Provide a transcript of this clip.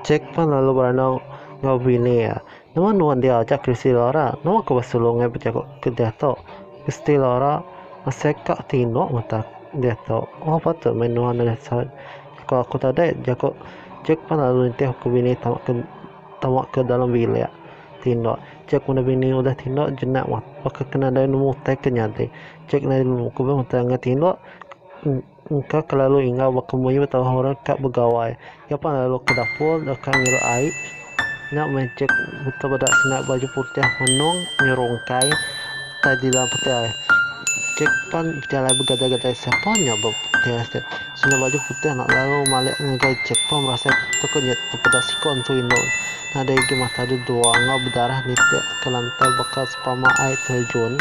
Jack pan lalu berandau enggau bini iya. Nama nuan diau aja Christy Laura? Nama kebuah sulu enggai bejaku ke diatu? Christy Laura mesai ka tinduk mata diatu. Oh patut meh nuan ulih saut jaku aku tadi. Jaku Jack pan lalu nitih ke bini tama ke tama ke dalam bilik tinduk. Jack meda bini udah tinduk jenak baka ke nadai nemu utai ke nyadi. Jack nadai nemu kebuah mata enggai tinduk. Engka kelalu ingau baka muyuh tauka orang ka begawai. Iya pan lalu ke dapur deka ngirup ai. Nya meh Jack tepeda senda baju putih benung nyerungkai utai di dalam peti ai. Jack pan bejalai begadai-gadai sapa nya ba peti ai ti. Senda baju putih nya lalu malik ngagai Jack pan berasai tekenyit tepeda siku antu indu nadai agi mata dedua enggau bedarah nitik ke lantai baka sepama ai terjun.